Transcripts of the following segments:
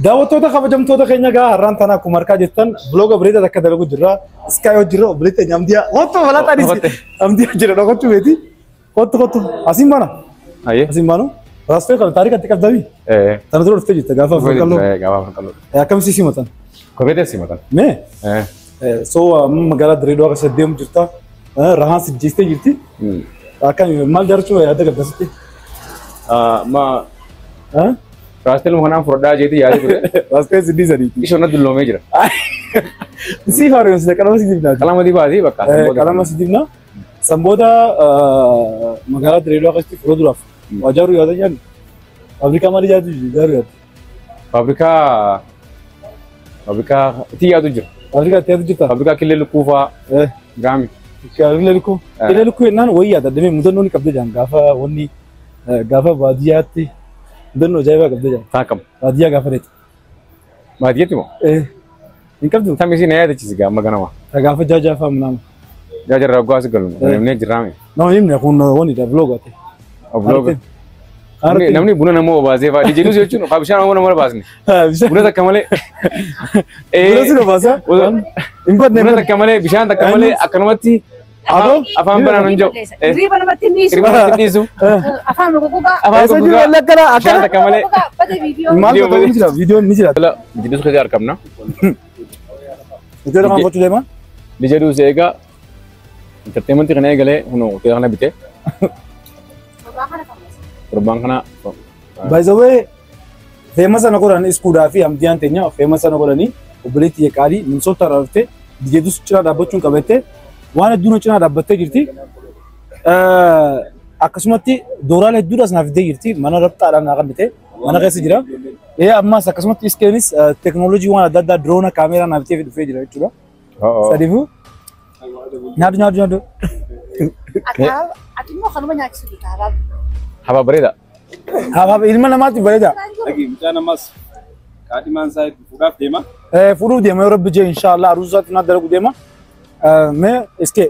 Daawwattoota kabajamtoota keenya gaa har'aan tana akkuma harkaa jirtan vlooga bareedaa takka dalagu jirra. Sky hojii obboleetti keenya Amdiyaa. Kottu balaaxaanis Amdiyaa jira dhokachuu beeti. Kottu kottu asiin baana. Ayyee. Asiin baanu. Raastee kana taarika itti qabdami. Eh. Tana dura dhuftee jirta gaafa Afur Qalloo. Gaafa Afur Qalloo. Akkam si simatan? Kophee simatan. Mee? Eh. So amma magaalaa Dirreedawaa keessa deemu jirta. Rahaan si jeestee jirti. Akkam maal jaarachuu yaadda qabda sitti? Ma raastee luma kanaan furdhaa jeetii yaadee ture. Raastee si dhiisaniiti. Ishoo na dulloomee jira. Si haaromsite qalama si dibnaa. Qalama dibaatii bakka. Qalama si dibnaa. San booda magaalaa Dirreedawaa keessatti fuula duraaf waa ijaaruu yaada jedhan. Faabirikaa maal ijaaruu ijaaruu yaadda? Faabirikaa itti yaadu jira. Faabirikaa itti yaadu jirta? Faabirikaa killee lukkuu fa'aa. Gaami. Killee lukkuu. Killee lukkuu jennaan wayii yaada damee mudannoo ni qabdee jiran gaafa wanni gaafa baadiyyaatti mudannoo ajaa'ibaa qabdee jiran. Taakam. Baadiyyaa gaafa dheete. Baadiyyaatti moo? Hin qabdu? Tam isin na yaadachiisi gaama ganama. Gaafa jaajaa fa'aa munaama. Jaaja irraa gwaas galu. Namni jiraame. Nama himne kun wanni vlog ate. Vlog. Namni buna nama obaasee fa'aa jedhus jechuun bishaan nama nama baasne. Buna takka malee. Buna si obaasa? Hin badne. Buna takka malee bishaan takka malee akkanumatti afaan banaan hin jiru. Hirriba namatti hin dhiisu. Hirriba namatti hin dhiisu. Afaan gogogaa. Afaan gogogaa. Akkana Bishaan takka malee. Bade viidiyoo. Maal ta'uu ni jira viidiyoon ni jira. Jedhus keessa argamna. Hoteela kan gochuu deema? Jedhus eegaa entertainmentii kana eegalee kunoo hoteela kana bitee. Torbaan kana. By the way, feema sana godhan iskuudhaa fi Hamdiyaan teenya feema sana godhanii obboleettii qaalii Minnesota irraa dhuftee Dijeetus cinaa dhaabbachuun qabattee waan hedduun cinaa dhaabbattee jirti. Akkasumatti dooraalee hedduudhaas naaf fiddee jirti. Mana rabxaadhaan naa qabite. Mana keessa jira. Ammas akkasumatti iskeenis teekinooloojii waan adda addaa diroona kaameeraa naaf bitee dhufee jira jechuudha. Sadiifuu nyaadhu nyaadhu nyaadhu. Ati immoo kanuma nyaachisu bitaa habaab. Habaab bareeda. Habaab ilma namaatti bareeda. Dhagi mucaan ammas kaadhimaan isaa fuudhaaf deema. Fuudhuuf deema yoo rabbi jee inshaallah aruusaatti naa dalagu deema. Mee iskee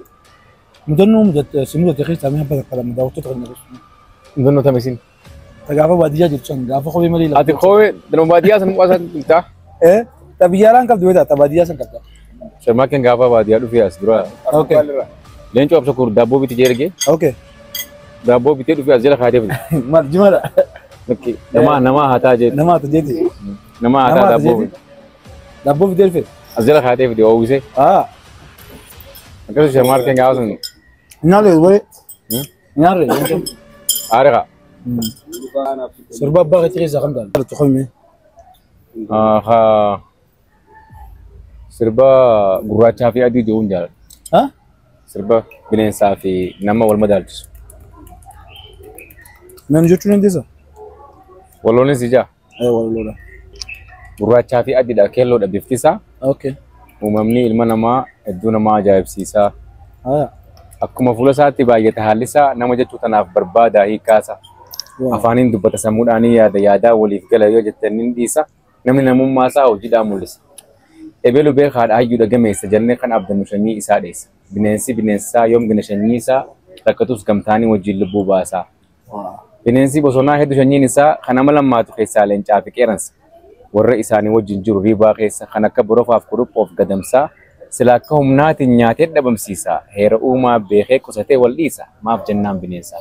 mudannoo mudatte si mudatte keessaa mee habba takka lama daawwattoota kan jedhu. Mudannoo tam isin? Ta gaafa baadiyyaa jirtu san gaafa kophee malee Ati kophee danuu baadiyyaa san muqaasa bitaa? Ta biyyaalaan qabdi beektaa ta baadiyyaa san qabda. Sharmaakkeen gaafa baadiyyaa dhufee as dura. Okay. Leencoo absa kur daabboo biti jee ergee. Okay. Daabboo bitee dhufee as jala kaatee fide. Maal jimaadha? Nama nama hataa jee. Nama hata jeeti. Nama hataa daabboo. Daabboo bitee dhufe. As jala kaatee fide oowwisee. Akkasuma sharmaakkeen gaafa sun. Nyaarre wayi. Nyaarre. Aare kaa. Sirba abbaa keetii keessaa kam ta'a? Tuqame. Haa. Sirba gurraachaa fi adii jedhuun jaalladha. Sirba bineensaa fi nama wal madaalchisu. Nan jechuu dandeessaa? Walloonis ijaa. Walloodha. Gurraachaa fi adiidha keelloodha bifti isaa. Okay. Uumamni ilma namaa hedduu nama ajaa'ibsiisaa. Akkuma fuula isaatti baay'ata haalli isaa nama jechuu tanaaf barbaada hiikkaasa. Afaaniin dubbata sammuudhaan yaada yaadaa waliif gala yoo jettan ni dhiisa. Namni namummaa isaa hojiidhaan mul'isa. Ebelu beekaadha hayyuudha gameessa jennee kan abdannu sanyii isaa dheessa. Bineensi bineensaa yoom gina sanyii isaa rakkatus gamtaanii wajjin lubbuu baasaa. Bineensi bosonaa hedduu sanyiin isaa kan nama lammaatu keessaa leencaa fi qeeransa. Warra isaanii wajjin jiru riibaa keessa kan akka borofaaf kuruphoof gadamsaa sila akka humnaatiin nyaatee dhabamsiisa. Heera uumaa beekee qusatee wal dhiisa. Maaf jennaan bineensaa.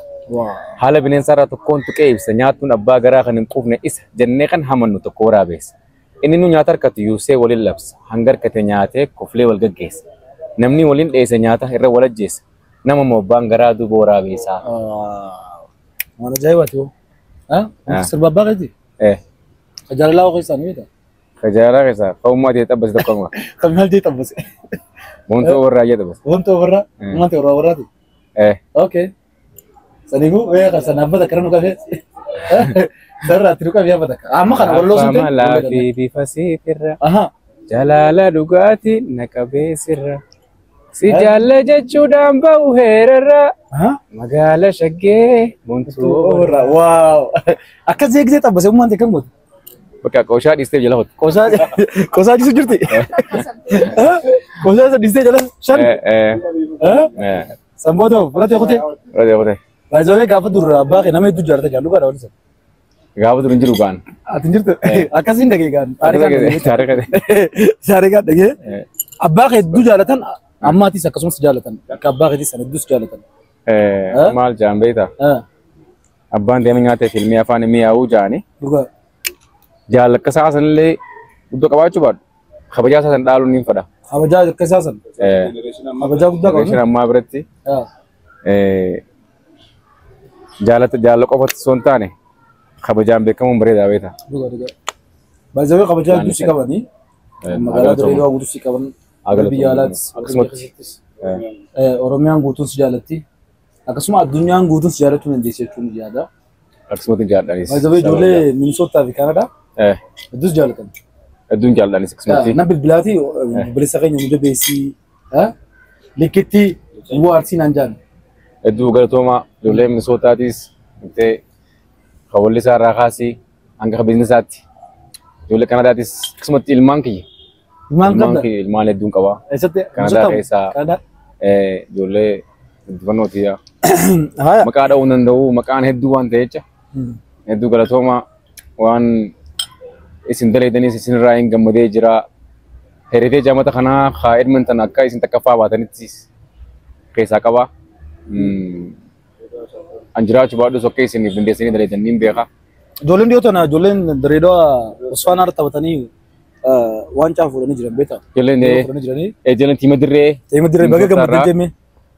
Haala bineensaarraa tokkoon tuqee ibsa. Nyaatuun abbaa garaa kan hin quufne isa jennee kan hamannu tokko waraabeessa. Inni nu nyaata harkatu yuusee waliin labsa. Hanga harkate nyaatee koflee wal gaggeessa. Namni waliin dheesse nyaata irra wal ajjeessa. Nama moo abbaan garaa duuba waraabeessaa. Waan ajaa'ibaati hoo. Sirba abbaa keetii? Jaalalaa keessaa ni beektaa? Jaalalaa keessaa ka'ummaa ta'e xabbase tokko amma. Kan maal ta'e xabbase? Wantoo warraa jee xabbase. Wantoo warraa? Maal ta'e warraa warraati? Okay. Saniifuu beeka sana abbata akkana nu qabee. Sarara ati nu qabee abbata akka. Amma kana walloo sun ta'e. Malaa fi bifa siitirra. Jalaala dhugaatii na qabee sirra. Si jaalla jechuudhaan bahu heerarra. Magaala shaggee bontuu warraa. Waaw. Akkas jeeqsee xabbase ummaan ta'e kan goote. Bakka qooshaa dhiistee jala hotu. Qooshaa qooshaa dhiisu jirti. Qooshaa isa dhiistee jala shan. Sanboota fudhatee kutee. Fudhatee kutee. Baay'ee gaafa dur abbaa kee nama hedduu jaallata jaallu gaadha waliin. Gaafa dur hin jiru gaan. Ati hin jirtu. Akkasiin dhagee gaan. Taarika. Taarikaan dhagee. Abbaa kee hedduu jaalatan ammaatis akkasumas jaalatan. Akka abbaa keetis sana hedduus jaalatan. Maal jaan beektaa? Abbaan deema nyaatee filmii afaan mi'aawuu jaani. Dhugaa. Jaalakka isaa sanillee guddoo qabaachuu baadhu. Kabajaa isaa san dhaaluun ni fedha. Kabajaa akka isaa san. Kabajaa guddaa qabu. Generation ammaa biratti jaalata jaalla qofatti osoo hin taane kabajaan beekamuun bareedaa beektaa. Dhugaa dhugaa. Baay'ee kabajaa hedduu si qabanii. Magaalaa Dirreedawaa guutuu si qaban. Biyya alaattis. Akkasumatti. Oromiyaan guutuun si jaalatti. Akkasuma addunyaan guutuun si jaallachuu dandeessi jechuun yaada. Akkasumatti jaalladhanis. Baay'ee ijoollee Minisootaa fi Kanadaa hedduus jaalatan. Hedduun jaalladhanis akkasumatti. Na bilbilaatii bilisa keenya nu jabeessii likkitti bu'aarsii naan jaallu. Hedduu galatoomaa ijoollee Minisootaatiis hawalli isaa irraa kaasii hanga biiznesaatti ijoollee Kanadaatis akkasumatti ilmaan kiyya. Ilmaan qabda? Ilmaan hedduun qaba. Eessatti? Kanadaa keessaa ijoollee guddifannooti. Maqaa dha'uu hin danda'u maqaan hedduu waan ta'e jecha hedduu galatoomaa waan isin daleedanis isinirraa hin gammadee jira. Heritage amata kanaa haa Edmonton akka isin takkaffaa baatanitti keessaa qaba. An jiraachuu baadhus akka isiniif dandeessanii daleedan niin beeka. Ijoolleen dhiyoo tana ijoolleen Dirreedawaa Osfaanaa irra taphatanii waancaa fuudhanii jiran beektaa? Ijoolleen Fuudhanii jiranii. Ijoolleen tiima dirree. Tiima dirree baga gammaddan jemmee.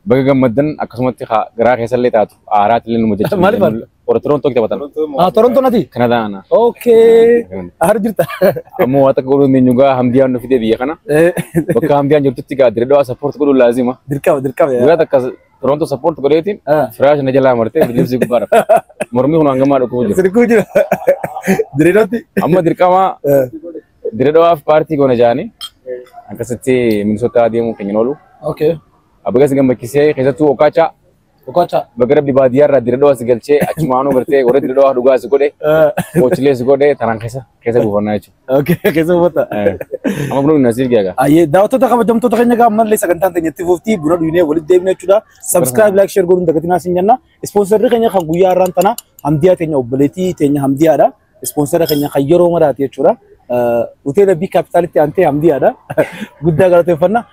Baga gammaddan akkasumatti garaa keessallee taatu aaraatti illee numa jechuudha. Maaliif aarta? Warra Torontoo taphatan. Ah, Torontoo nati? Kanadaa ana. Okay. Aara jirta. Ammoo waan takka godhuun eenyu gaa Hamdiyaan nu fidee biyya kana. Bakka Hamdiyaan jirtutti gaa Dirreedawaa support godhuun laazima. Dirqama dirqama. Guyyaa takka Torontoo support godheetiin firaash na jalaa martee bilibsi gubbaa rafa. Mormii kun hangamaa dhukkubuu jira. Sirkuu jira. Dirreedawaatti. Amma dirqama Dirreedawaaf paartii goona jaanii akkasitti Minisootaa deemuu keenya oolu. Okay. Abbagas gammachiisee keessattuu Okaachaa. Okaachaa. Bakka rabbi baadiyyaa irraa Dirreedawaa si galchee achumaanuu gartee warra Dirreedawaa dhugaa si godhe koochilee si godhe tanaan keessa keessa buufannaa jechuudha. Okay, keessa buufata. Amma buna dhugna siif geegaa. Ayyee daawwattoota kabajamtoota keenya gaa ammallee sagantaan teenya itti fuftii buna dhugnee walitti deebine jechuudha. Subscribe, like, share godhuun dagatinaa siin jenna. Ispoonsarri keenya kan guyyaa har'aan tana Hamdiyaa teenya obboleettii teenya Hamdiyaadha. Ispoonsara keenya kan yeroo maraati jechuudha. Hoteela B Capital itti aantee Hamdiyaadha. Guddaa galateeffanna.